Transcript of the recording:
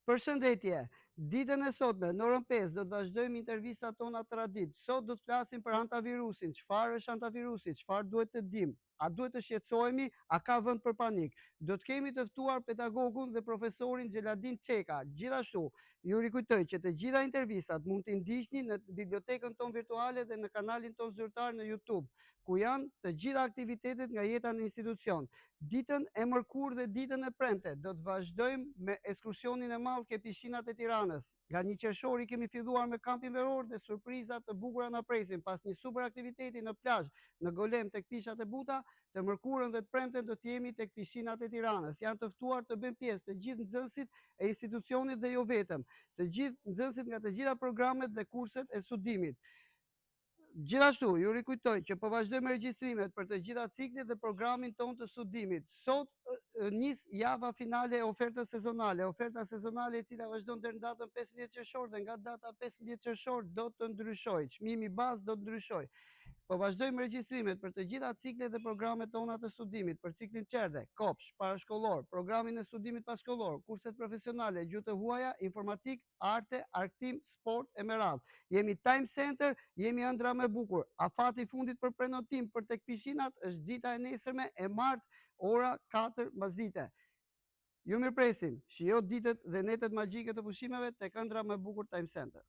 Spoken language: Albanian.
Përshëndetje! Ditën e sotme, në orën 5, do të vazhdojmë intervistat tona traditë. Sot do të flasim për hantavirusin. Çfarë është hantavirusi? Çfarë duhet të dimë? A duhet të shqetësohemi? A ka vend për panik? Do të kemi të ftuar pedagogun dhe profesorin Xheladin Çeka. Gjithashtu, ju rikujtoj që të gjitha intervistat mund t'i ndiqni në bibliotekën tonë virtuale dhe në kanalin tonë zyrtar në YouTube, ku janë të gjitha aktivitetet nga jeta në institucion. Ditën e mërkurë dhe ditën e premte do të vazhdojmë me ekskursionin e madh ke pishinat e Tiranës. Nga 1 qershori kemi filluar me kampin veror dhe surpriza të bukura na presin pas një super aktiviteti në plazh në Golem tek pishat e buta, të mërkurën dhe të premten do të jemi tek pishinat e Tiranës. Janë të ftuar të bëjnë pjesë të gjithë nxënësit e institucionit dhe jo vetëm, të gjithë nxënësit nga të gjitha programet dhe kurset e studimit. Gjithashtu, ju rikujtoj që po vazhdojmë me regjistrimet për të gjitha ciklet dhe programin tonë të studimit. Sot nis java finale e ofertës sezonale, oferta sezonale e cila vazhdon deri në datën 15 qershor dhe nga data 15 qershor do të ndryshojë, çmimi bazë do të ndryshojë. Po vazhdojmë regjistrimet për të gjitha ciklet dhe programet tona të studimit, për ciklin çerdhe, kopsht, parashkollor, programin e studimit passhkollor, kurset profesionale, gjuhë të huaja, informatik, arte, argëtim, sport e me radhë. Jemi Time Center, jemi ëndrra më e bukur. Afati i fundit për prenotim për tek pishinat është dita e nesërme e martë, ora 4 mbasdite. Ju mirëpresim, shijo ditët dhe netët magjike të pushimeve tek ëndrra më e bukur Time Center.